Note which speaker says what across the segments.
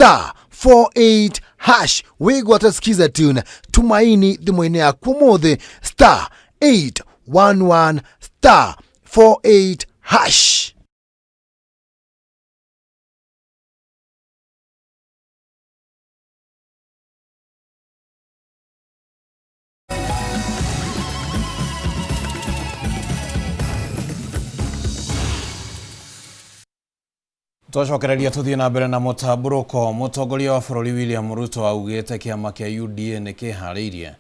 Speaker 1: Star 48 hash wĩgwate skiza tune Tumaini thimũ-inĩ yaku ũmũthĩ, star 811 star 48 hash.
Speaker 2: Twacokereria tuthiĩ na mbere na mũtambũrũko. Mũtongoria wa bũrũri William Ruto augĩte kĩama kĩa UDA nĩ kĩharĩirie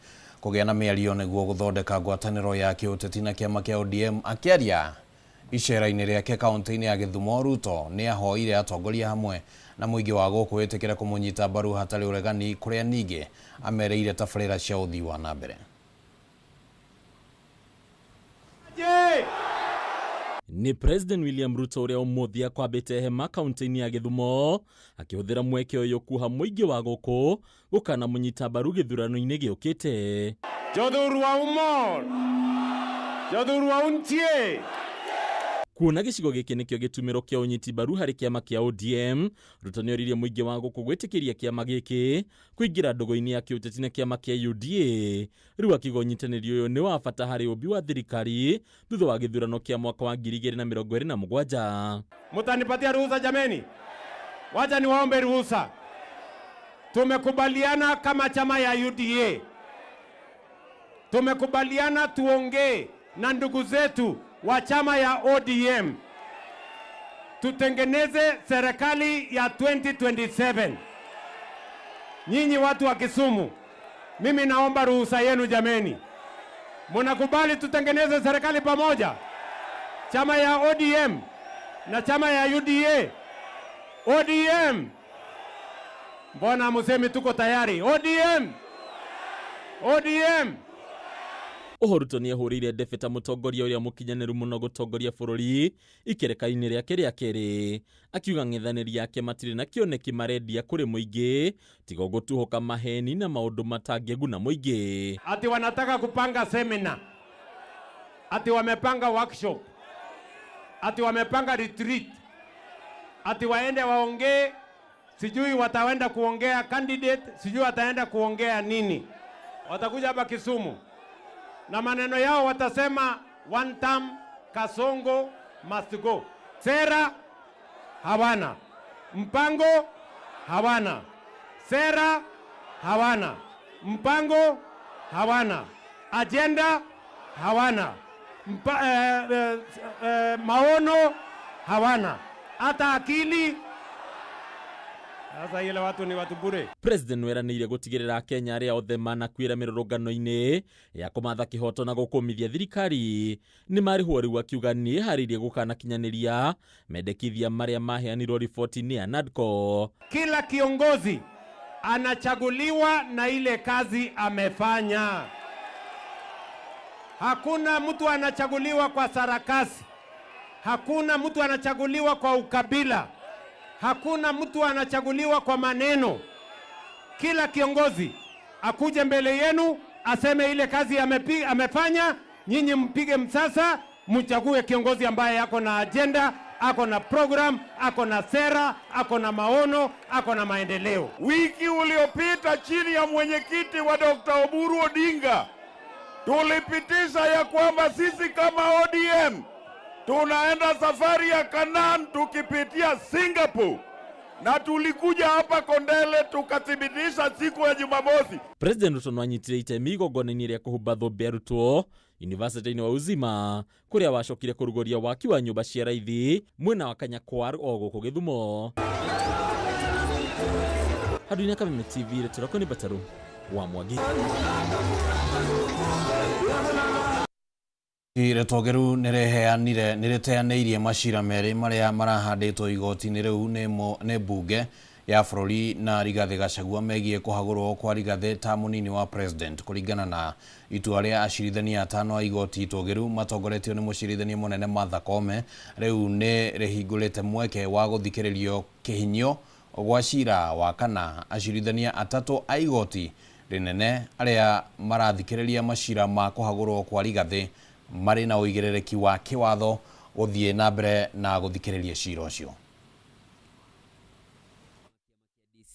Speaker 2: kũgĩa na mĩario nĩguo gũthondeka ngwatanĩro ya kĩũteti na kĩama kĩa ODM. Akĩaria icera-inĩ rĩake kaunti-inĩ ya Gĩthumo, Ruto nĩ ahoire atongoria hamwe na mũingĩ wa gũkũ wĩtĩkĩre kũmũnyita mbaru hatarĩ ũregani, kũrĩa ningĩ amereire tabarĩra cia ũthii wa na mbere.
Speaker 3: Nĩ President William Ruto ũrĩa ũmũthĩ akwambĩte hema kaunti-inĩ ya Gĩthumo, akĩhũthĩra mweke ũyũ kuoha mũingĩ wa gũkũ gũkana mũnyita mbaru gĩthurano-inĩ gĩũkĩte.
Speaker 4: Jothurwa umor, jothurwa untie.
Speaker 3: Kuona gĩcigo gĩkĩ nĩkĩo gĩtumĩro kĩa ũnyiti mbaru harĩ kĩama kĩa ODM, Ruto nĩoririe mũingĩ wa gũkũ gwĩtĩkĩria kĩama gĩkĩ kũingĩra ndũgũ-inĩ ya kĩũteti na kĩama kĩa UDA. Rĩu akiuga ũnyitanĩri ũyũ nĩ wa bata harĩ ũmbi wa thirikari thutha wa gĩthurano kĩa mwaka wa 2027.
Speaker 4: Mutanipatia ruhusa jameni? Wacha niwaombe ruhusa. Tumekubaliana kama chama ya UDA, tumekubaliana tuongee na ndugu zetu wa chama ya ODM, tutengeneze serikali ya 2027. Nyinyi watu wa Kisumu, mimi naomba ruhusa yenu jameni. Munakubali tutengeneze serikali pamoja? Chama ya ODM na chama ya UDA. ODM. Mbona musemi tuko tayari? ODM. ODM.
Speaker 3: Oho Ruto nĩ ahũrĩire ndebe ta mũtongoria ũrĩa mũkinyanĩru mũno gũtongoria bũrũri ikereka-inĩ rĩake rĩa kerĩ, akiuga ng'ethanĩri ake matirĩ na kĩoneki marendia kũrĩ mũingĩ tiga gũtuhũka maheni na maũndũ matangĩguna mũingĩ.
Speaker 4: Ati wanataka kupanga seminar, ati wamepanga workshop, ati wamepanga retreat, ati waende waongee, sijui wataenda kuongea candidate, sijui wataenda kuongea nini. Watakuja hapa Kisumu na maneno yao watasema one term Kasongo must go. Sera hawana, mpango hawana, sera hawana, mpango hawana, agenda hawana, maono hawana, hata akili. Sasa ile watu ni watu bure.
Speaker 3: President weranĩire gũtigĩrĩra Akenya arĩa othe manakuĩra mĩrũrũngano-inĩ ya kũmatha kĩhoto na gũkũmithia thirikari nĩ marĩhwo, rĩu akiuga nĩ ĩharĩirie gũkanakinyanĩria mendekithia marĩa maheanirwo riboti-inĩ ya NADCO.
Speaker 4: Kila kiongozi anachaguliwa na ile kazi amefanya. Hakuna mtu anachaguliwa kwa sarakasi. Hakuna mtu anachaguliwa kwa ukabila. Hakuna mtu anachaguliwa kwa maneno. Kila kiongozi akuje mbele yenu aseme ile kazi amefanya, nyinyi mpige msasa, mchague kiongozi ambaye ako na agenda, ako na program, ako na sera, ako na maono, ako na maendeleo.
Speaker 5: Wiki uliopita chini ya mwenyekiti wa Dr. Oburu Odinga tulipitisha ya kwamba sisi kama ODM tunaenda safari ya Canaan tukipitia Singapore, na tulikuja hapa Kondele tukathibitisha siku ya Jumamosi.
Speaker 3: President Ruto no anyitire itemi igongona-inĩ rĩa kũhumba thũmbĩ arutwo University-inĩ wa Uzima, kũrĩa wacokire kũrugũria waki wa nyũmba cia raithi mwena wa Kanyakwar o gũkũ Gĩthumo. Handũ-inĩ Kameme TV, rĩtũrako nĩ Bataru wa Mwangi.
Speaker 2: Rĩtogeru nĩrĩheanire nĩrĩteanĩirie macira merĩ marĩa marahandĩtwo igoti-inĩ rĩu nĩ mbunge ya bũrũri na Rigathĩ Gachagua megiĩ kũhagũrwo kwa Rigathĩ ta mũnini wa president, kũringana na itua rĩa acirithania atano a igoti itũgĩru matongoretio nĩ mũcirithania mũnene Martha Koome. Rĩu nĩ rĩhingũrĩte mweke wa gũthikĩrĩrio kĩhinyio gwa cira wa kana acirithania atatũ a igoti rĩnene arĩa marathikĩrĩria macira ma kũhagũrwo kwa Rigathĩ marĩ na ũigĩrĩrĩki wa kĩwatho gũthiĩ na mbere na gũthikĩrĩria cira ũcio.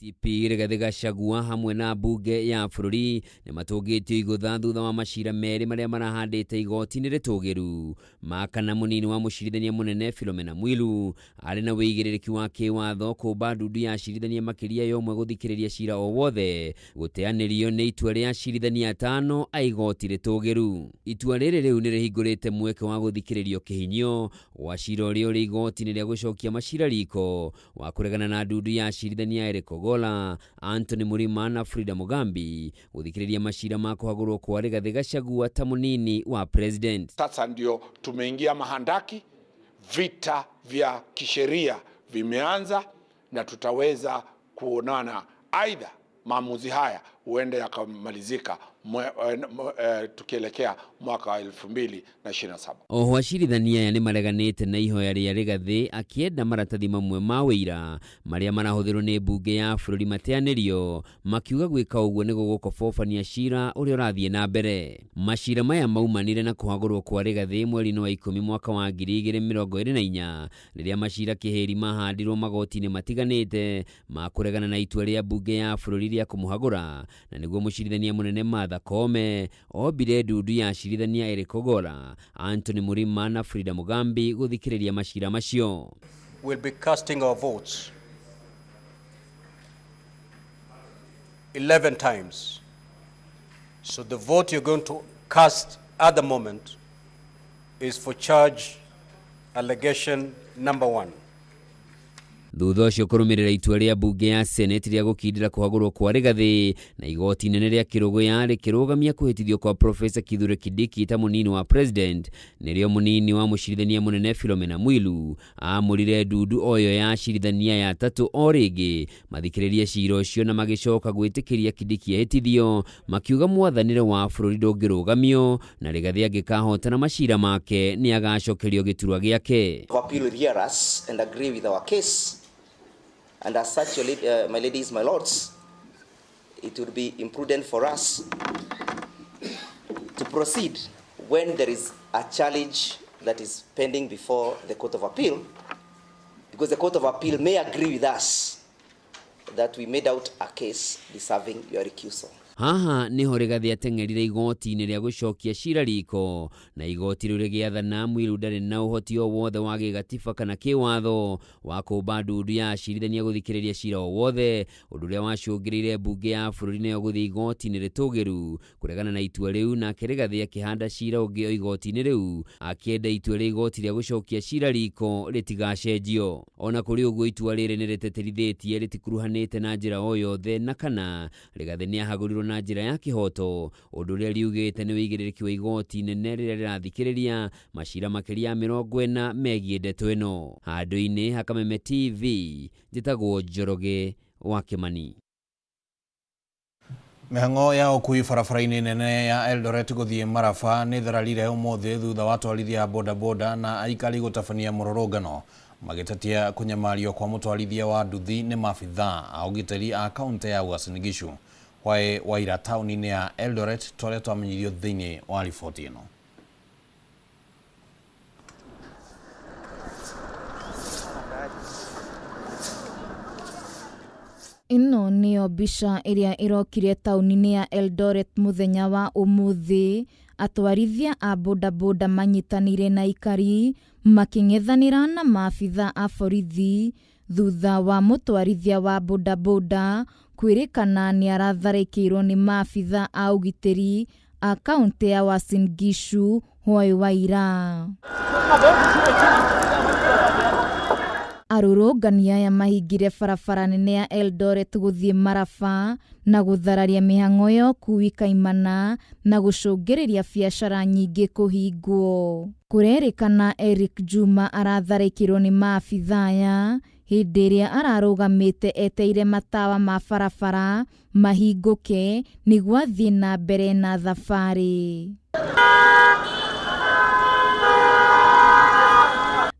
Speaker 6: DCP Rigathi Gachagua hamwe na mbunge ya bũrũri nĩ matũngĩtio igũtha thutha wa macira merĩ marĩa marahandĩte igoti-inĩ rĩtũgĩru ma kana mũnini wa mũcirithania mũnene Philomena Mwilu arĩ na wĩigĩrĩrĩki wa kĩwatho kũmba ndundu ya acirithania makĩria ya ũmwe gũthikĩrĩria cira o wothe gũteanĩrio nĩ itua rĩa acirithania atano a igoti rĩtũgĩru. Itua rĩrĩ rĩu nĩ rĩhingũrĩte mweke wa gũthikĩrĩrio kĩhinyio gwa cira ũrĩa ũrĩ igoti-inĩ rĩa gũcokia macira riko wa kũregana na ndundu ya acirithania Eric Ogolla, Anthony Murima na Frida Mugambi gũthikĩrĩria macira ma kũhagũrwo kwa Rigathi Gachagua ta mũnini wa president.
Speaker 7: Sasa ndio tumeingia mahandaki, vita vya kisheria vimeanza na tutaweza kuonana, aidha maamuzi haya huenda yakamalizika tukielekea mwaka wa 2027.
Speaker 6: Oho acirithania aya nĩ mareganĩte na ihoya rĩa Rigathi akĩenda maratathi mamwe ma wĩira marĩa marahũthĩrwo nĩ mbunge ya bũrũri mateanĩrio makiuga gwĩka ũguo nĩ gũgũkobobania cira ũrĩa ũrathiĩ na mbere. Macira maya maumanire na kũhagũrwo kwa Rigathi mweri-inĩ wa 10 mwaka wa 2024 rĩrĩa macira kĩhĩri mahandirwo magoti-inĩ matiganĩte ma kũregana na itua rĩa mbunge ya bũrũri rĩa kũmũhagũra na nĩguo mũcirithania mũnene Martha Koome ombire ndundu ya acirithania Eric Ogolla, Anthony Murima na Frida Mugambi gũthikĩrĩria macira macio.
Speaker 8: We'll be casting our votes 11 times. So the vote you're going to cast at the moment is for charge allegation number 1.
Speaker 6: Thutha ũcio kũrũmĩrĩra itua rĩa mbunge ya Senate rĩa gũkindĩra kũhagũrwo kwa Rigathi na igoti inene rĩa Kĩrũgũya rĩkĩrũgamia kũhĩtithio kwa Profesa Kithure Kindiki ta mũnini wa president nĩrĩo mũnini wa mũcirithania mũnene Philomena Mwilu aamũrire ndundu oyo ya acirithania ya atatũ o rĩngĩ mathikĩrĩrie cira ũcio na magĩcoka gwĩtĩkĩria Kindiki ehĩtithio makiuga mwathanĩre wa bũrũri ndũngĩrũgamio na Rigathi angĩkahotana macira make nĩ agacokerio gĩturwa gĩake.
Speaker 9: Appeal will hear us and agree with our case. And as such, my ladies, my lords, it would be imprudent for us to proceed when there is a challenge that is pending before the Court of Appeal, because the Court of Appeal may agree with us that we made out a case deserving your recusal.
Speaker 6: Haha niho Rigathi ateng'erire igoti-inĩ rĩa gũcokia cira riko na igoti rĩu rĩgĩathana Mwilu ndarĩ na ũhoti o wothe wa gĩgatiba kana kĩwatho wa kũmba ndundu ya acirithania gũthikĩrĩria cira o wothe ũndũ ũrĩa wacũngĩrĩire mbunge ya bũrũri nayo gũthiĩ igoti-inĩ rĩtũgĩru kũregana na itua rĩu nake Rigathi akĩhanda cira ũngĩ o igoti-inĩ rĩu akĩenda itua rĩa igoti rĩa gũcokia cira riko rĩtigacenjio. Ona kũrĩ ũguo itua rĩrĩ nĩ rĩteterithĩtie rĩtikuruhanĩte na njĩra o yothe na kana Rigathi nĩ ahagũrirwo na njĩra ya kĩhoto ũndũ ũrĩa riugĩte nĩ wĩigĩrĩrĩki wa igoti inene rĩrĩa rĩrathikĩrĩria macira makĩria ya 40 megiĩ ndeto ĩno. Handũ-inĩ ha Kameme TV njĩtagwo Njoroge wa Kĩmani.
Speaker 2: Mĩhang'o ya ũkui barabara-inĩ nene ya Eldoret gũthiĩ Maraba nĩ thararire ũmũthĩ thutha wa atwarithia a bodaboda na aikari gũtabania mũrũrũngano magĩtetia kũnyamario kwa mũtwarithia wa nduthi nĩ maabithaa a ũgitĩri a kaũntĩ ya Uasin Gishu hwaĩ waira taũni-inĩ ya Eldoret twarĩa twamenyithio thĩinĩ wa riboti ĩno.
Speaker 10: Ĩno nĩyo mbica ĩrĩa ĩrokire taũni-inĩ ya Eldoret mũthenya wa ũmũthĩ. Atwarithia a bodaboda manyitanĩire na aikari makĩng'ethanĩra na maabitha a borithi thutha wa mũtwarithia wa bodaboda kwĩrĩkana nĩ aratharĩkĩirwo nĩ maabitha a ũgitĩri a kaũntĩ ya Uasin Gishu hwaĩ wa ira. Arũrũngani aya mahingire barabara nene ya Eldoret gũthiĩ Maraba na gũthararia mĩhang'o ya ũkui kaimana na gũcũngĩrĩria biacara nyingĩ kũhingwo. Kũrerĩkana Eric Juma aratharĩkĩirwo nĩ maabitha aya hĩndĩ ĩrĩa ararũgamĩte eteire matawa ma barabara mahingũke nĩguo athiĩ na mbere na thabarĩ.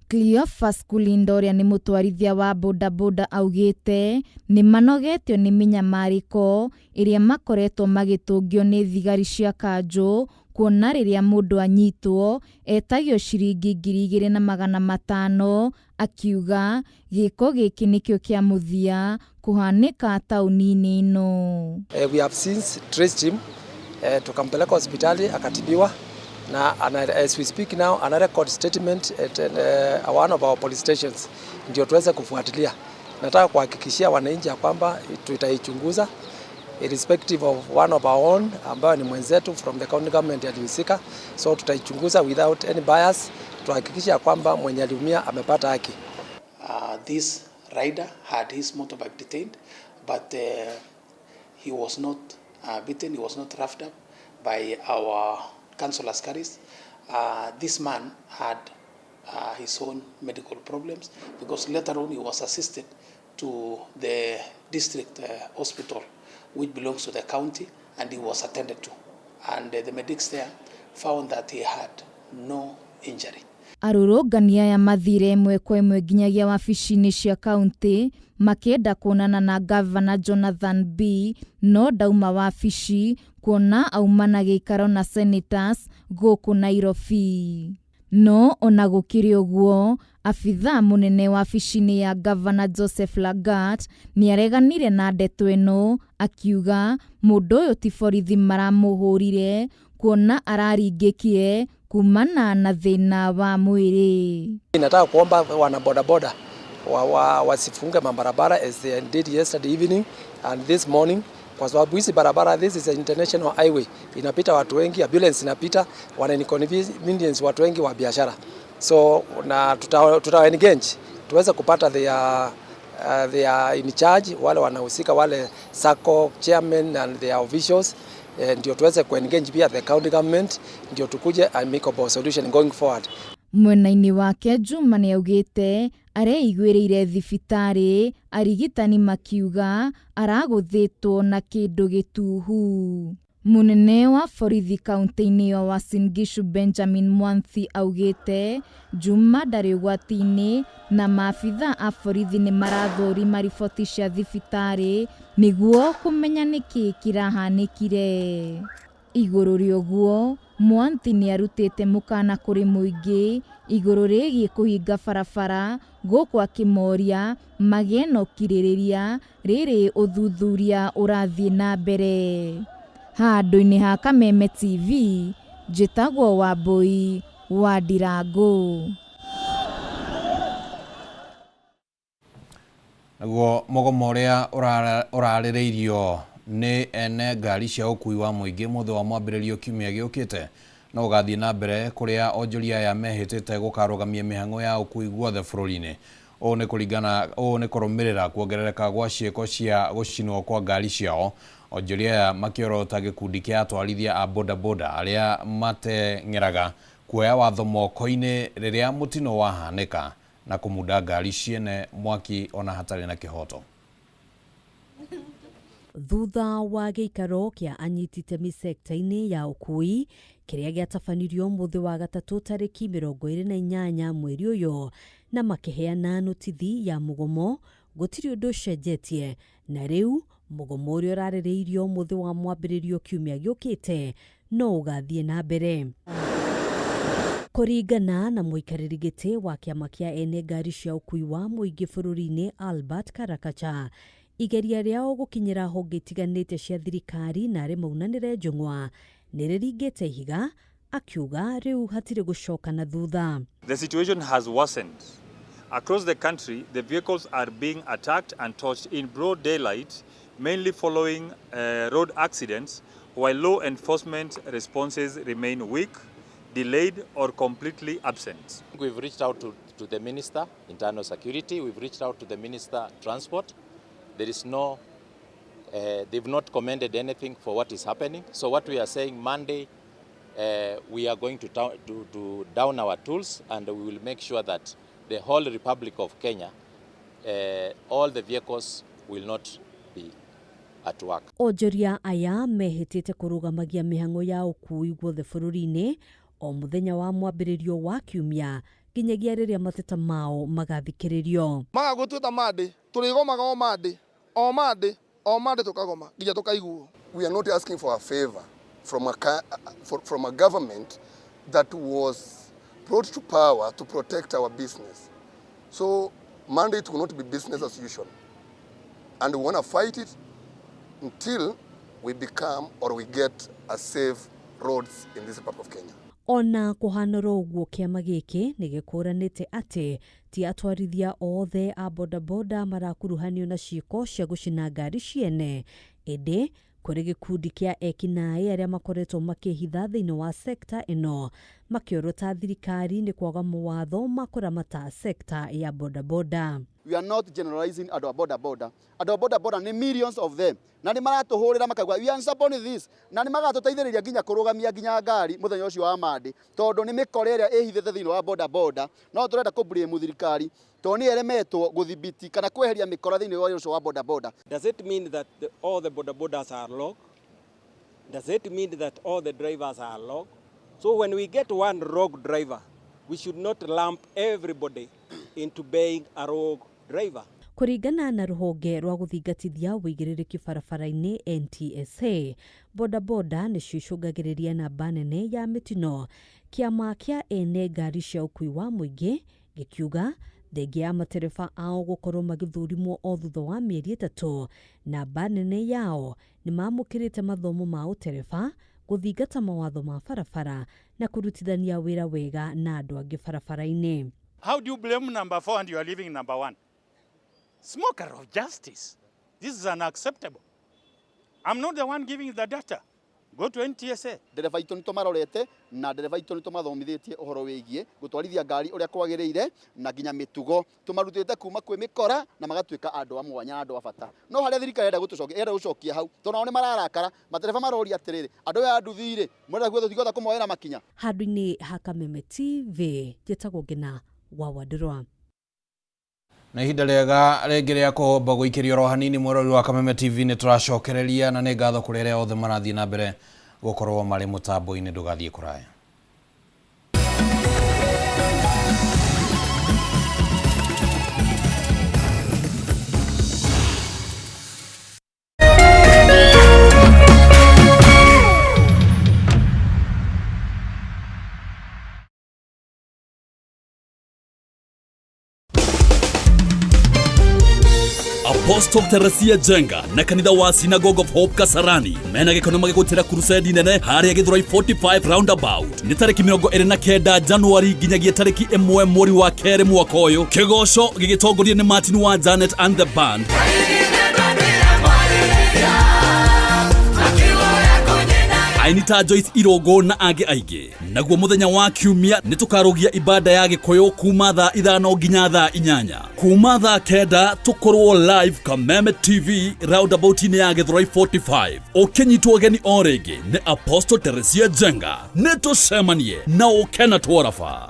Speaker 10: Cleophas Kulinda ũrĩa nĩ mũtwarithia wa bodaboda augĩte nĩ manogetio nĩ mĩnyamarĩko ĩrĩa makoretwo magĩtũngio nĩ thigari cia kanjũ kuona rĩrĩa mũndũ anyitwo etagio ciringi 2500 akiuga gĩko gĩkĩ nĩkĩo kĩa mũthia kũhanĩka taũni-inĩ ĩno.
Speaker 11: We have since traced him, tukampeleka hospitali akatibiwa na as we speak now ana record statement at one of our police stations ndio tuweze kufuatilia. Nataka kuhakikishia wananchi ya kwamba tutaichunguza irrespective of one of our own ambayo ni mwenzetu from the county government alihusika, so tutaichunguza without any bias, tuhakikishe kwamba mwenye aliumia amepata haki.
Speaker 12: This rider had his motorbike detained, but he was not beaten, he was not roughed up by our council askaris. This man had his own medical problems because later on he was assisted to the district hospital, which belongs to the county, and he was attended to. And the medics there found that he had no injury.
Speaker 10: Arũrũngani aya mathire ĩmwe kwa ĩmwe nginyagia wabici-inĩ cia kaunti makĩenda kuonana na gavana Jonathan Bii no ndauma wabici kuona auma na gĩikaro na senators gũkũ Nairobi. No ona gũkĩrĩ ũguo, abithaa mũnene wabici-inĩ ya gavana Joseph Lagat nĩareganire na ndeto ĩno akiuga mũndũ ũyũ ti borithi maramũhũrire kuona araringĩkire kumana na thĩna wa mwĩrĩ.
Speaker 11: Nataka kuomba wana bodaboda wasifunge mabarabara as they did yesterday evening and this morning, kwa sababu hizi barabara, this is an international highway, inapita watu wengi, ambulance inapita, wana inconvenience watu wengi wa biashara, so na tuta engage tuweze kupata their in charge, wale wanahusika, wale sacco chairman and their officials, ndio tuweze kuengage pia the county government, ndio tukuje amicable solution going forward.
Speaker 10: Mwena-inĩ wake Juma nĩaugĩte areiguĩrĩire thibitarĩ arigitani makiuga aragũthĩtwo na kĩndũ gĩtuhu. Mũnene wa borithi kaunti-inĩ ya Uasin Gishu Benjamin Mwanthi augĩte Juma ndarĩ ũgwati-inĩ na maabitha a borithi nĩ marathũrima riboti cia thibitarĩ nĩguo kũmenya nĩkĩ kĩrahanĩkire. Igũrũ rĩa ũguo, Mwanthi nĩarutĩte mũkana kũrĩ mũingĩ igũrũ rĩgiĩ kũhinga barabara gũkũ akĩmoria magĩe na ũkirĩrĩria rĩrĩ ũthuthuria ũrathiĩ na mbere. Handũ-inĩ ha Kameme TV, njĩtagwo Wambui wa Ndirangu.
Speaker 2: Naguo mũgomo ũrĩa ũrarĩrĩirio nĩ ene ngari cia ũkuui wa mũingĩ mũthĩ wa mwambĩrĩrio kiumia gĩũkĩte no ũgathiĩ na mbere kũrĩa onjoria aya mehĩtĩte gũkarũgamia mĩhang'o ya ũkuui guothe bũrũri-inĩ. Ũũ nĩ kũringana ũũ nĩ kũrũmĩrĩra kuongerereka gwa ciĩko cia gũcinwo kwa ngari ciao. Onjoria aya makĩorota gĩkundi kĩa atwarithia a bodaboda arĩa mateng'eraga kuoya watho moko-inĩ rĩrĩa mũtino wahanĩka na kũmunda ngari ciene mwaki ona hatarĩ na kĩhoto.
Speaker 13: Thutha wa gĩikaro kĩa anyiti itemi sekta-inĩ ya ũkuui kĩrĩa gĩatabanirio mũthĩ wa gatatũ tarĩki 28 mweri ũyũ na makĩheana notithi ya mũgomo, gũtirĩ ũndũ ũcenjetie na rĩu mũgomo ũrĩa ũrarĩrĩirio mũthĩ wa mwambĩrĩrio kiumia gĩũkĩte no ũgathiĩ na mbere. Kũringana na mũikarĩri gĩtĩ wa kĩama kĩa ene ngari cia ũkuui wa mũingĩ bũrũri-inĩ Albert Karakacha, igeria rĩao gũkinyĩra honge itiganĩte cia thirikari na arĩ maunanĩre njũng'wa nĩ rĩringĩte ihiga, akiuga rĩu hatirĩ gũcoka na thutha.
Speaker 14: The situation has worsened. Across the country, the vehicles are being attacked and torched in broad daylight, mainly following road accidents, while law enforcement responses remain weak, delayed or completely absent.
Speaker 15: We've reached out to the Minister, Internal Security. We've reached out to the Minister, Transport. There is no, they've not commended anything for what is happening. So what we are saying, Monday, we are going to down our tools, and we will make sure that the whole Republic of Kenya, all the vehicles will not be at work.
Speaker 13: Onjoria aya mehĩtĩte kũrũgamagia mĩhang'o ya ũkuui guothe bũrũri-inĩ o mũthenya wa mwambĩrĩrio wa kiumia nginyagia rĩrĩa mateta mao magathikĩrĩrio.
Speaker 16: Maga gũtuĩta Monday, tũrĩgomaga o Monday, o Monday, o Monday tũkagoma nginya tũkaiguo.
Speaker 17: We are not asking for a favor from a government that was brought to power to protect our business. So Monday it will not be business as usual. And we want to fight it until we become or we get a safe roads in this part of Kenya.
Speaker 13: Ona kũhana oro ũguo kĩama gĩkĩ nĩ gĩkũranĩte atĩ ti atwarithia othe a bodaboda marakuruhanio na ciĩko cia gũcina ngari ciene, ĩndĩ kũrĩ gĩkundi kĩa ekinaĩ arĩa makoretwo makĩhitha thĩinĩ wa sekta ĩno makĩorota thirikari nĩ kwaga mawatho ma kũramata sekta ya bodaboda.
Speaker 18: We are not generalizing andũ a boda boda. Andũ a boda boda nĩ millions of them na nĩ maratũhũrĩra makauga we are supporting this, na nĩ magatũteithĩrĩria nginya kũrũgamia nginya ngari mũthenya ũcio wa Monday, tondũ nĩ mĩkora ĩrĩa ĩhithĩte thĩinĩ wa boda boda. No tũrenda kũ blame thirikari tondũ nĩ ĩremetwo gũthibiti kana kweheria mĩkora thĩinĩ wa ũcio wa boda boda.
Speaker 19: Does it mean that all the boda bodas are rogue? Does it mean that all the drivers are rogue? So when we get one rogue driver, we should not lump everybody into being a rogue driver.
Speaker 13: Kũringana na rũhonge rwa gũthingatithia ũigĩrĩrĩki barabara-inĩ NTSA, bodaboda nĩcio icũngagĩrĩria namba nene ya mĩtino. Kĩama kĩa ene ngari cia ũkui wa mũingĩ gĩkiuga thengia ya matereba ao gũkorwo magĩthũrimwo o thutha wa mĩeri 3, namba nene yao nĩ mamũkĩrĩte mathomo ma ũtereba, gũthingata mawatho ma barabara na kũrutithania wĩra wega na andũ angĩ barabara-inĩ.
Speaker 20: How do you blame number 4 and you are leaving number 1? Smoker of justice. This is unacceptable. I'm not the one giving the data. Go to NTSA.
Speaker 18: Ndereba itũ nĩ tũmarorete na ndereba itũ nĩ tũmathomithĩtie ũhoro wĩgiĩ gũtwarithia ngari ũrĩa kwagĩrĩire na nginya mĩtugo. Tũmarutĩte kuma kwĩ mĩkora na magatuĩka andũ a mwanya, andũ a bata. No harĩa thirikari ĩrenda gũtũcokia, ĩrenda gũcokia hau, tondũ nao nĩ mararakara, matereba maroria atĩrĩrĩ, andũ aya a nduthi rĩ, mũrenda kuuga tũtingĩhota kũmoera makinya?
Speaker 13: Handũ-inĩ ha Kameme TV, njĩtagwo Ngina wa Wandirwa.
Speaker 2: Na ihinda rĩega rĩngĩ rĩa kũhomba gũikĩrio oro hanini mwĩrori wa Kameme TV nĩ tũracokereria na nĩ ngatho kũrĩ arĩa othe marathiĩ na mbere gũkorwo marĩ mũtambo-inĩ, ndũgathiĩ kũraya.
Speaker 21: Apostle Teresia Jenga na kanitha wa Synagogue of Hope Kasarani mena gĩkeno magĩgũtĩra crusade nene harĩa Gĩthũrai 45 roundabout nĩ tarĩki 29 Januari nginyagia tarĩki 1 mweri wa kerĩ mwaka ũyũ. Kĩgoco gĩgĩtongorio nĩ Martin wa Janet and the band. Aini ta Joyce Irongo na angĩ aingĩ. Naguo mũthenya wa kiumia nĩ tũkarũgia ibada ya Gĩkũyũ kuma thaa 5 nginya thaa 8. Kuma thaa 9 tũkorwo live Kameme TV roundabout-inĩ ya Gĩthũrai 45. Ũkĩnyitwo ũgeni o rĩngĩ nĩ Apostle Teresia Jenga. Nĩ tũcemanie na ũke na twaraba.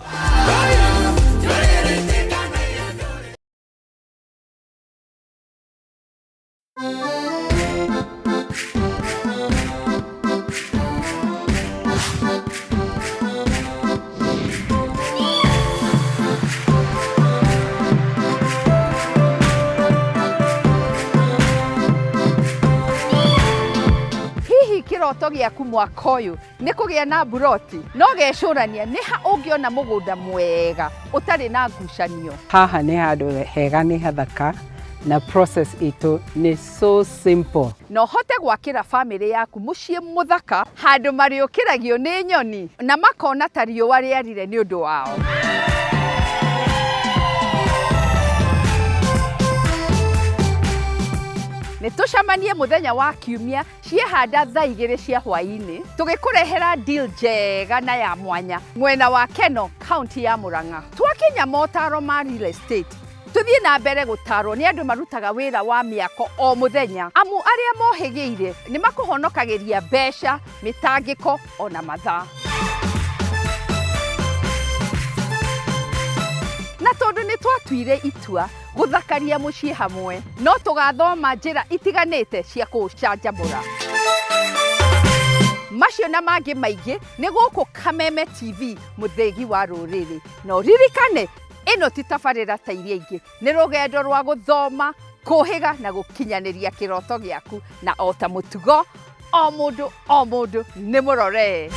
Speaker 22: Hihi kĩroto gĩaku mwaka ũyũ nĩ kũgĩa na mburoti no gecũrania nĩ ha ũngĩona mũgũnda mwega ũtarĩ na ngucanio.
Speaker 23: Haha nĩ handũ hega, nĩ hathaka na process itũ nĩ so simple.
Speaker 22: Na ũhote gwakĩra bamĩrĩ yaku mũciĩ mũthaka handũ marĩũkĩragio nĩ nyoni na makona ta riũa rĩarire nĩ ũndũ wao. Nĩ tũcemanie mũthenya wa kiumia ciehanda thaa 2 cia hwaĩ-inĩ tũgĩkũrehera deal njega na ya mwanya mwena wa Keno, kaunti ya Murang'a. Twakinya motaro ma real estate tũthiĩ na mbere gũtarwo nĩ andũ marutaga wĩra wa mĩako o mũthenya, amu arĩa mohĩgĩire nĩ makũhonokagĩria mbeca, mĩtangĩko ona mathaa. Na tondũ nĩ twatuire itua gũthakaria mũciĩ hamwe, no tũgathoma njĩra itiganĩte cia kũũcanjamũra. Macio na mangĩ maingĩ nĩ gũkũ Kameme TV, mũthĩgi wa rũrĩrĩ. Na ũririkane ĩno ti tabarĩra ta iria ingĩ, nĩ rũgendo rwa gũthoma, kũhĩga na gũkinyanĩria kĩroto gĩaku, na o ta mũtugo o mũndũ o mũndũ nĩ mũrore.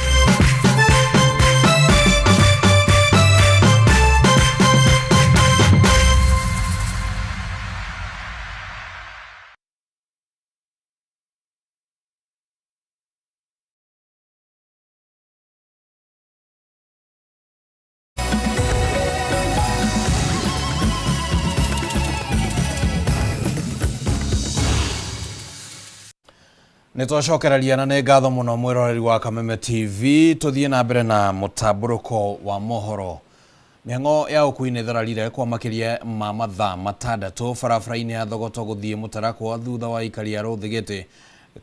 Speaker 2: Nĩ twacokereria na nĩ ngatho mũno mwĩroreri wa Kameme TV. Tũthiĩ na mbere na mũtambũrũko wa mohoro. Mĩhang'o ya ũkui nĩ thararire kwa makĩria ma mathaa matandatũ barabara-inĩ ya Thogoto gũthiĩ Mũtarakwa thutha wa aikari a Rũthigĩtĩ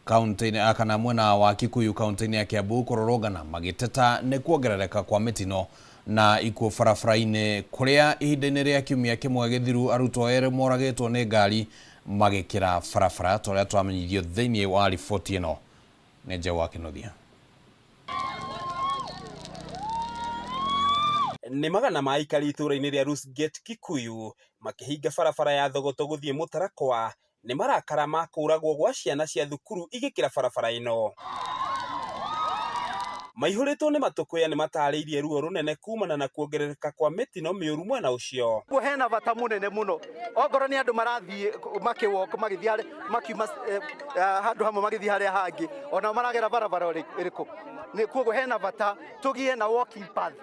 Speaker 2: kaunti-inĩ kana mwena wa Kikuyu kaunti-inĩ ya Kiambu kũrũrũngana magĩteta nĩ kuongerereka kwa mĩtino na ikuũ barabara-inĩ kũrĩa ihinda-inĩ rĩa kiumia kĩmwe gĩthiru arutwo erĩ moragĩtwo nĩ ngari magĩkĩra barabara ta ũrĩa twamenyithio thĩinĩ wa riboti ĩno nĩ Njeũ wa Kĩnuthia.
Speaker 1: Nĩ magana ma aikari itũũra-inĩ rĩa Rusgate Kikuyu makĩhinga barabara ya Thogoto gũthiĩ Mũtarakwa nĩ marakara ma kũragwo gwa ciana cia thukuru igĩkĩra barabara ĩno. Maihũrĩtwo nĩ matũkũya nĩ matarĩirie ruo rũnene kumana na kuongerereka kwa mĩtino mĩũru mwena ũcio.
Speaker 4: Koguo hena bata mũnene mũno ongorwo nĩ andũ marathiĩ makĩwalk magĩthiĩ makiuma handũ hamwe magĩthiĩ harĩa hangĩ, onao maragera barabara ĩrĩkũ. Nĩ koguo hena bata tũgĩe na walking path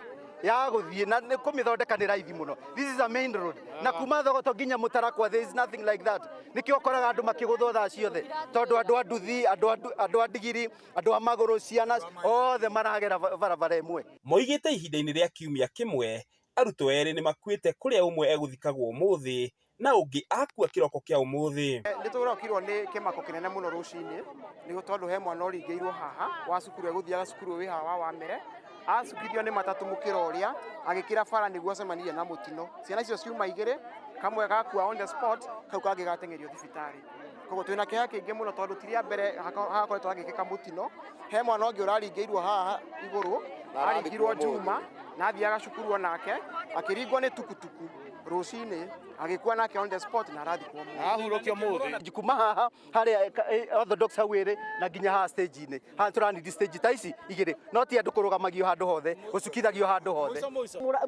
Speaker 4: ya gũthiĩ na nĩ kũmĩthondeka nĩ raithi mũno. This is a main road na kuma Thogoto nginya Mũtarakwa there is nothing like that. Nĩkĩo ũkoraga andũ makĩgũthwo thaa ciothe tondũ andũ a nduthi, andũ a ndigiri, andũ a magũrũ, ciana othe maragera barabara ĩmwe.
Speaker 1: Moigĩte ihinda-inĩ rĩa kiumia kĩmwe arutwo erĩ nĩ makuĩte kũrĩa ũmwe egũthikagwo ũmũthĩ na ũngĩ akua kĩroko kĩa ũmũthĩ.
Speaker 5: Nĩ tũrokirwo nĩ kĩmako kĩnene mũno rũcinĩ nĩ tondũ he mwana ũringĩirwo haha wa cukuru egũthiaga cukuru wĩ haha wa Wamere, acukithio nĩ matatũ mũkĩra ũrĩa agĩkĩra bara nĩguo acemanirie na mũtino. Ciana icio ciuma igĩrĩ, kamwe gakua on the spot, kau kangĩ gateng'erio thibitarĩ. Koguo twĩna kĩeha kĩingĩ mũno tondũ ti rĩa mbere hagakoretwo hagĩkĩka mũtino. He mwana ũngĩ ũraringĩirwo haha igũrũ, aringirwo Juma na athiaga cukuru onake, akĩringwo nĩ tukutuku rũcinĩ agĩkua nake on the spot na arathikwo ũmũthĩ.
Speaker 4: Arahurũkio ũmũthĩ. Kuma haha harĩa Orthodox hau ĩrĩ na nginya haha stage-inĩ. Haha tũranidi stage ta ici igĩrĩ, no ti andũ kũrũgamagio handũ hothe, gũcukithagio handũ hothe.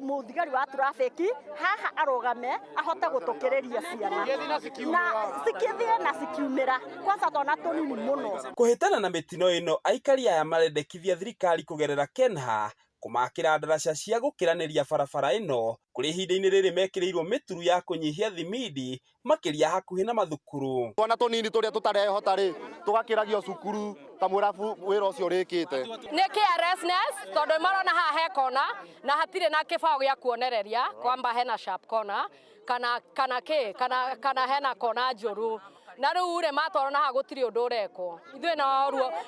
Speaker 24: Mũthigari wa traffic haha arũgame ahote gũtũkĩrĩria ciana na cikĩthiĩ na cikiumĩra, kwanza twana tũnini mũno.
Speaker 1: Kũhĩtana na mĩtino ĩno, aikari aya marendekithia thirikari kũgerera KENHA kũmakĩra ndaraca cia gũkĩranĩria barabara ĩno kũrĩ ihinda-inĩ rĩrĩ mekĩrĩirwo mĩturu ya kũnyihia thimindi makĩria hakuhĩ na mathukuru.
Speaker 4: Twana tũnini tũrĩa tũtarehota rĩ, tũgakĩragio cukuru ta mũrabu wĩra ũcio ũrĩkĩte.
Speaker 25: Nĩ carelessness tondũ marona haha he kona na hatirĩ na kĩbaũ gĩa kuonereria kwamba hena sharp corner kana kana kĩ kana kana hena kona njũru na rĩu rĩ matwarwo na haha gũtirĩ ũndũ ũrekwo. Ithuĩ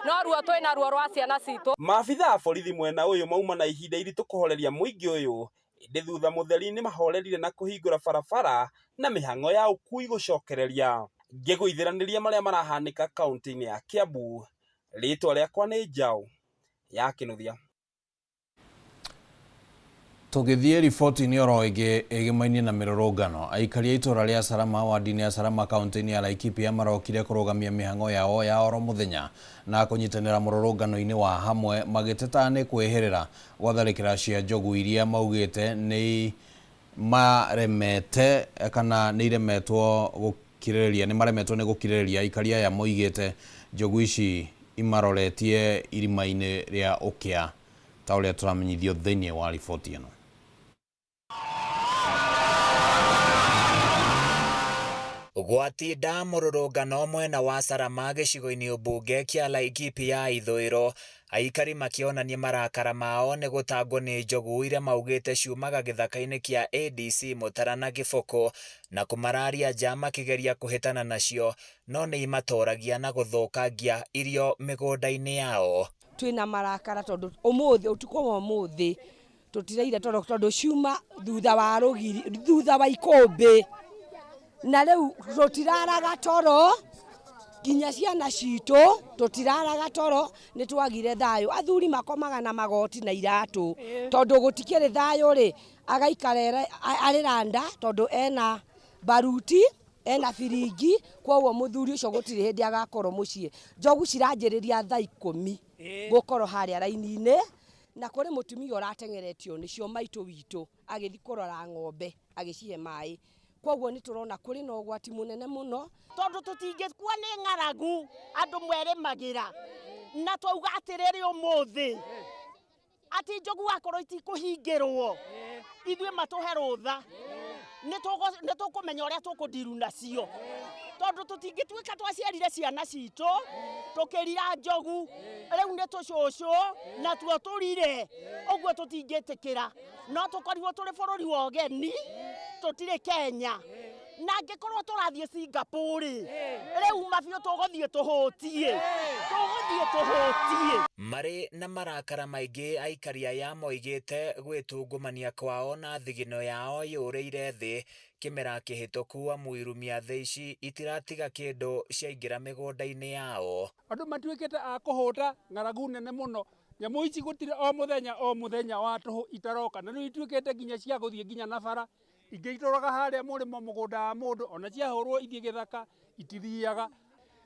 Speaker 25: no ruo twĩna ruo rwa ciana citũ.
Speaker 1: Maabitha a borithi mwena ũyũ mauma na ihinda iritũ kũhoreria mũingĩ ũyũ, ĩndĩ thutha mũtheri nĩ mahorerire na kũhingũra barabara na mĩhang'o ya ũkui gũcokereria. Ngĩgũithĩranĩria marĩa marahanĩka kaunti-inĩ ya Kiambu, rĩtwa rĩakwa nĩ Njaũ ya Kĩnuthia.
Speaker 2: Tũgĩthiĩ riboti-inĩ oro ĩngĩ ĩgĩmainie na mĩrũrũngano, aikari a itũũra rĩa Salama wadi-inĩ ya Salama kaunti-inĩ ya Laikipia marokire kũrũgamia mĩhang'o yao ya oro mũthenya na kũnyitanĩra mũrũrũngano-inĩ wa hamwe magĩteta nĩ kwĩhĩrĩra gwatharĩkĩra cia njogu iria maugĩte nĩ maremete kana nĩ iremetwo gũkirĩrĩria nĩ maremetwo nĩ gũkirĩrĩria. Aikari aya moigĩte njogu ici imaroretie irima-inĩ rĩa ũkĩa ta ũrĩa tũramenyithio thĩinĩ wa riboti ĩno.
Speaker 26: Gwatinda mũrũrũngano mwena wa Salama gĩcigo-inĩ ũmbunge kĩa Laikipia ya ithũĩro, aikari makĩonania marakara mao nĩ gũtangwo nĩ njogu iria maugĩte ciumaga gĩthaka-inĩ kĩa ADC Mũtara na Gĩbũkũ na kũmararia nja makĩgeria kũhĩtana nacio no nĩ imatoragia na gũthũkangia irio mĩgũnda-inĩ yao.
Speaker 27: Twĩna marakara tondũ ũmũthĩ, ũtukũ wa ũmũthĩ tũtiraire toro tondũ ciuma thutha wa rũgiri, thutha wa ikũmbĩ, na rĩu tũtiraraga toro. Nginya ciana citũ tũtiraraga toro, nĩ twagire thayũ. Athuri makomaga na magoti na iratũ tondũ gũtikĩrĩ thayũ rĩ, agaikara arĩ randa tondũ ena baruti, ena biringi, kwoguo mũthuri ũcio gũtirĩ hĩndĩ agakorwo mũciĩ. Njogu ciranjĩrĩria thaa 10 gũkorwo harĩa raini-inĩ, na kũrĩ mũtumia ũrateng'eretio nĩcio maitũ witũ agĩthiĩ kũrora ng'ombe agĩcihe maĩ. Kwoguo nĩ tũrona kũrĩ na ũgwati mũnene mũno,
Speaker 24: tondũ tũtingĩkua nĩ ng'aragu andũ mwerĩmagĩra, na twauga atĩrĩrĩ ũmũthĩ atĩ njogu akorwo itikũhingĩrwo ithuĩ matũhe rũtha, nĩ tũkũmenya ũrĩa tũkũndiru nacio, tondũ tũtingĩtuĩka twaciarire ciana citũ tũkĩrira njogu, rĩu nĩ tũcũcũ na tuo tũrire, ũguo tũtingĩtĩkĩra. No tũkorirwo tũrĩ bũrũri wa ũgeni, tũtirĩ Kenya, na angĩkorwo tũrathiĩ Singapore rĩu mabiũ tũgũthiĩ tũhũtie, tũgũthiĩ tũhũtie.
Speaker 26: Marĩ na marakara maingĩ aikari aya moigĩte gwĩtungumania kwao na thigino yao yũrĩire thĩ kĩmera kĩhĩtũku amu irumia thĩ ici itiratiga kĩndũ ciaingĩra mĩgũnda-inĩ yao.
Speaker 3: Andũ matuĩkĩte a kũhũta ng'aragu nene mũno, nyamũ ici gũtirĩ o mũthenya o mũthenya wa tũhũ itaroka, na rĩu ituĩkĩte nginya cia gũthiĩ nginya na bara, ingĩ itũraga harĩa mũrĩmo mũgũnda wa mũndũ, ona ciahũrwo ithiĩ gĩthaka itithiaga.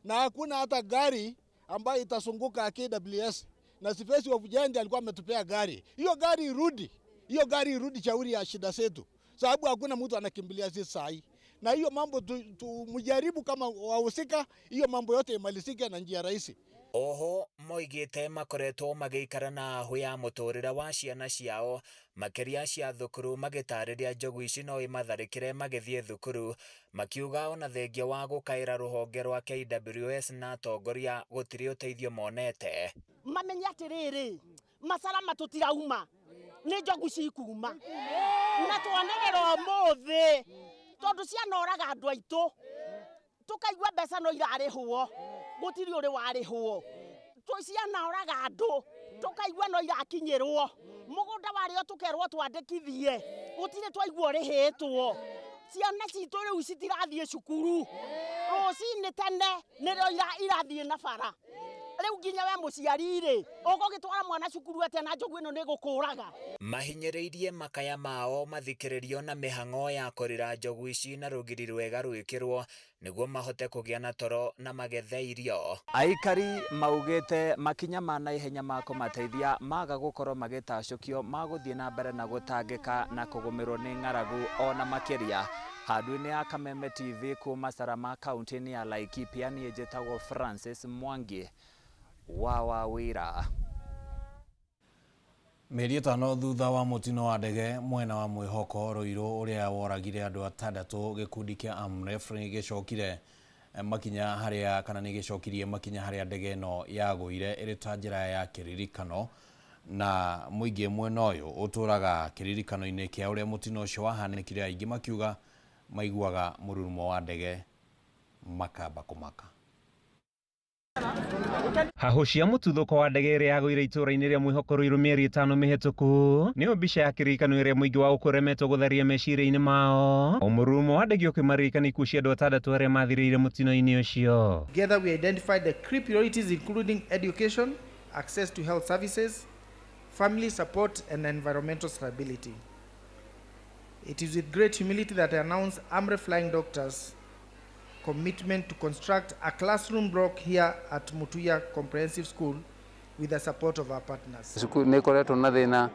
Speaker 6: Na hakuna hata gari ambayo itasunguka KWS, na Sifesi wa Vujanja alikuwa ametupea gari. Hiyo gari irudi, hiyo gari irudi shauri ya shida zetu, sababu hakuna mtu anakimbilia sisi sahi. Na hiyo mambo tumjaribu kama wahusika, hiyo mambo yote imalizike na njia rahisi.
Speaker 26: Oho moigĩte makoretwo magĩikara na ahũ ya mũtũrĩre wa ciana ciao makĩria cia thukuru, magĩtarĩria njogu ici no imatharĩkĩre magĩthiĩ thukuru, makiuga ona thengia wa gũkaĩra rũhonge rwa KWS na atongoria gũtirĩ ũteithio monete.
Speaker 24: Mamenye atĩrĩrĩ, macarama tũtirauma, nĩ njogu cikuma, na twanĩrĩra ũmũthĩ tondũ cianoraga andũ aitũ, tũkaigua mbeca no irarĩhwo, gũtirĩ ũrĩ warĩhwo, cianoraga andũ tũkaigua no irakinyĩrwo, mũgũnda warĩo tũkerwo twandĩkithie, gũtirĩ twaigua ũrĩhĩtwo. Ciana citũ rĩu citirathiĩ cukuru, rũcinĩ tene nĩrĩo irathiĩ na bara. Rĩu nginya we mũciari rĩ, ũgũgĩtwara mwana cukuru atĩa na njogu ĩno nĩ ĩgũkũraga?
Speaker 26: Mahinyĩrĩirie makaya mao mathikĩrĩrio na mĩhang'o ya kũrĩra njogu ici na rũgiri rwega rwĩkĩrwo nĩguo mahote kũgĩa na toro na magethe irio. Aikari maugĩte makinya ma naihenya ma kũmateithia maga gũkorwo magĩtacũkio magũthiĩ na mbere na gũtangĩka na kũgũmĩrwo nĩ ng'aragu ona makĩria. Handũ-inĩ ya Kameme TV kuma Salama kaunti-inĩ ya Laikipia, niĩ njĩtagwo Francis Mwangi wa Wawira.
Speaker 2: Mĩeri 5 thutha wa mũtino wa ndege mwena wa Mwĩhoko Ruiru ũrĩa woragire andũ atandatũ, gĩkundi kĩa AMREF nĩgĩcokire makinya harĩa kana nĩgĩcokirie makinya harĩa ndege ĩno yagũire ĩrĩ ta njĩra ya kĩririkano, na mũingĩ mwena ũyũ ũtũraga kĩririkano-inĩ kĩa ũrĩa mũtino ũcio wahanĩkire, aingĩ makiuga maiguaga mũrurumo wa ndege makamba kũmaka.
Speaker 7: Hahũ cia mũtuthũko wa ndege ĩrĩa yagũire itũũra-inĩ rĩa Mwĩhoko Ruiru mĩeri 5 mĩhĩtũku nĩyo mbica ya kĩririkano ĩrĩa mũingĩ wa ũkũremetwo gũtharia meciria-inĩ mao, o mũrurumo wa ndege ũkĩmaririkana ikuũ cia andũ atandatũ arĩa mathirĩire mũtino-inĩ ũcio.
Speaker 8: Together we identified the key priorities including education, access to health services, family support and environmental stability. It is with great humility that I announce AMREF Flying Doctors' commitment to construct a classroom block here at Mutuya Comprehensive School with the support of our partners.
Speaker 9: Cukuru nĩ ĩkoretwo na thĩna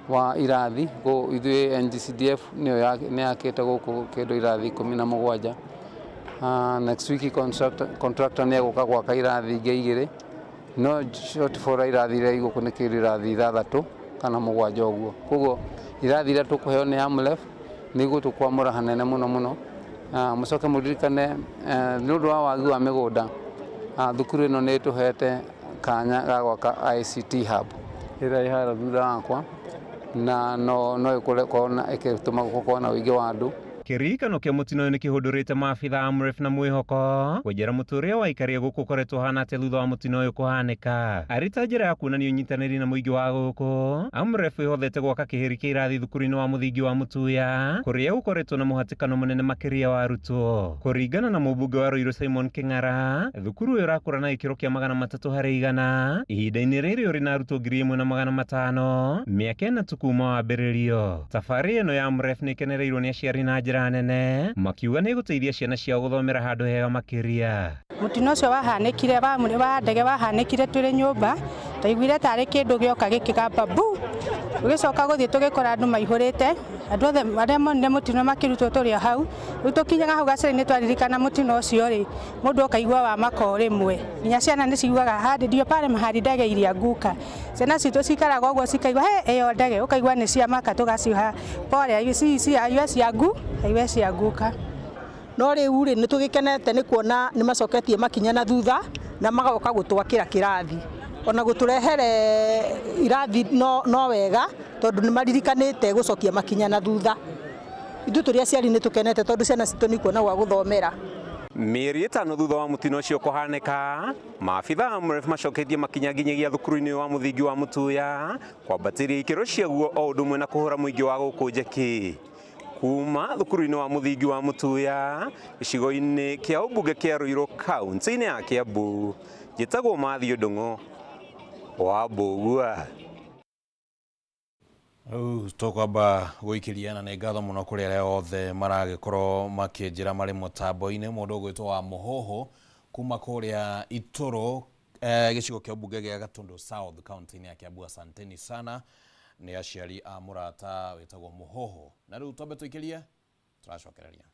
Speaker 9: wa irathi, ithuĩ NGCDF nĩyo nĩ yakĩte gũkũ kĩndũ irathi 17. Next week contractor nĩ egũka gwaka irathi ingĩ 2, no shortfall ya irathi iria igũkũ nĩ kĩndũ irathi 6 kana 7 ũguo. Koguo irathi iria tũkũheo nĩ AMREF nĩ igũtũkwamũra hanene mũno mũno. Mũcoke mũririkane nĩ ũndũ wa wagi wa mĩgũnda, thukuru ĩno nĩ ĩtũhete kanya ga gwaka ICT hub ĩrĩa ĩ harĩa thutha wakwa, na no ĩkorwo ĩgĩtũma gũkorwo na ũingĩ wa andũ.
Speaker 7: Kĩririkano kĩa mũtino ũyũ nĩkĩhũndũrĩte maabitha a Amref na mwĩhoko kwenjera mũtũrĩre wa aikari a gũkũ ũkoretwo ũhana atĩa thutha wa mũtino ũyũ kũhanĩka. Arĩ ta njĩra ya kuonania ũnyitanĩri na mũingĩ wa gũkũ, Amref ĩhothete gwaka kĩhĩri kĩa irathi thukuru-inĩ wa mũthingi wa Mutuya kũrĩa gũkoretwo na mũhatĩkano mũnene makĩria wa arutwo. Kũringana na mũmbunge wa Ruiru Simon Kĩng'ara, thukuru ũyũ ũrakũra na gĩkĩro kĩa 300% ihinda-inĩ rĩrĩ ũrĩ na arutwo 1,500 mĩaka 4 tu kuma wambĩrĩrio. Thabarĩ ĩno ya Amref nĩ ĩkenereirwo nĩ aciari na njĩra nene, makiuga nĩ ĩgũteithia ciana ciao gũthomera handũ hega makĩria.
Speaker 10: Mũtino ũcio wahanĩkire wa ndege wahanĩkire tũrĩ nyũmba, twaiguire tarĩ kĩndũ gĩoka gĩkĩgamba bu, tũgĩcoka gũthiĩ tũgĩkora andũ maihũrĩte, andũ othe arĩa monire mũtino makĩrutwo tũrĩ o hau. Rĩu tũkinyaga hau gacĩra-inĩ twaririkana mũtino ũcio rĩ, mũndũ akaigua wa maka o rĩmwe. Nginya ciana nĩ ciugaga hadi ndio pale mahali ndege ilianguka. Ciana citũ cikaraga ũguo cikaigua he ĩyo ndege, ũkaigua nĩ cia maka tũgaciha pole ici haiwezi anguka.
Speaker 11: No rĩu rĩ nĩ tũgĩkenete nĩ kuona nĩ macoketie makinya na thutha na magoka gũtwakĩra kĩrathi ona gũtũrehere irathi no wega tondũ nĩ maririkanĩte gũcokia makinya na thutha. Ithuĩ tũrĩ aciari nĩ tũkenete tondũ ciana citũ nĩ ikuona gwa gũthomera.
Speaker 7: Mĩeri 5 thutha wa mũtino ũcio kũhanĩka, maabitha a Amref macoketie makinya nginyagia thukuru-inĩ wa mũthingi wa Mutuya kwambatĩria ikĩro ciaguo o ũndũ ũmwe na kũhũra mũingĩ wa gũkũ njeki. Kuma thukuru-inĩ wa mũthingi wa Mutuya gĩcigo-inĩ kĩa ũmbunge kĩa Ruiru kaunti-inĩ ya Kiambu, njĩtagwo Matthew Ndung'u wa Mbũgua.
Speaker 2: Rĩu tũkwamba gũikĩria na nĩ ngatho mũno kũrĩ arĩa othe maragĩkorwo makĩnjĩra marĩ mũtambo-inĩ. Mũndũ ũgwĩtwo wa Mũhũhũ kuma kũrĩa Itũrũ gĩcigo kĩa ũmbunge gĩa Gatundu South kaunti-inĩ ya Kiambu, asanteni sana. Nĩ aciari a mũrata wĩtagwo Mũhũhũ. Na rĩu twambe tũikĩrie tũracokereria.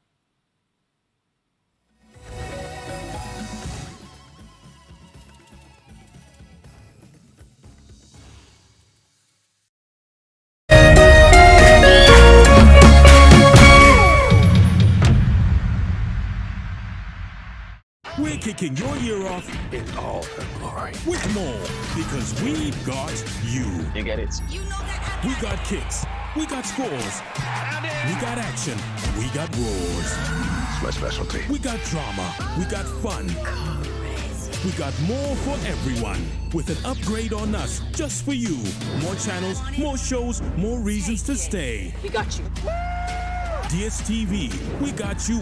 Speaker 12: We're kicking your year off in all her glory with more, because we got you. You get it. We got kicks. We got scores. We got action. We got roars.
Speaker 14: It's my specialty.
Speaker 12: We got drama. We got fun. We got more for everyone. With an upgrade on us just for you. More channels, more shows, more reasons to stay.
Speaker 22: We got you.
Speaker 12: DSTV, we got you.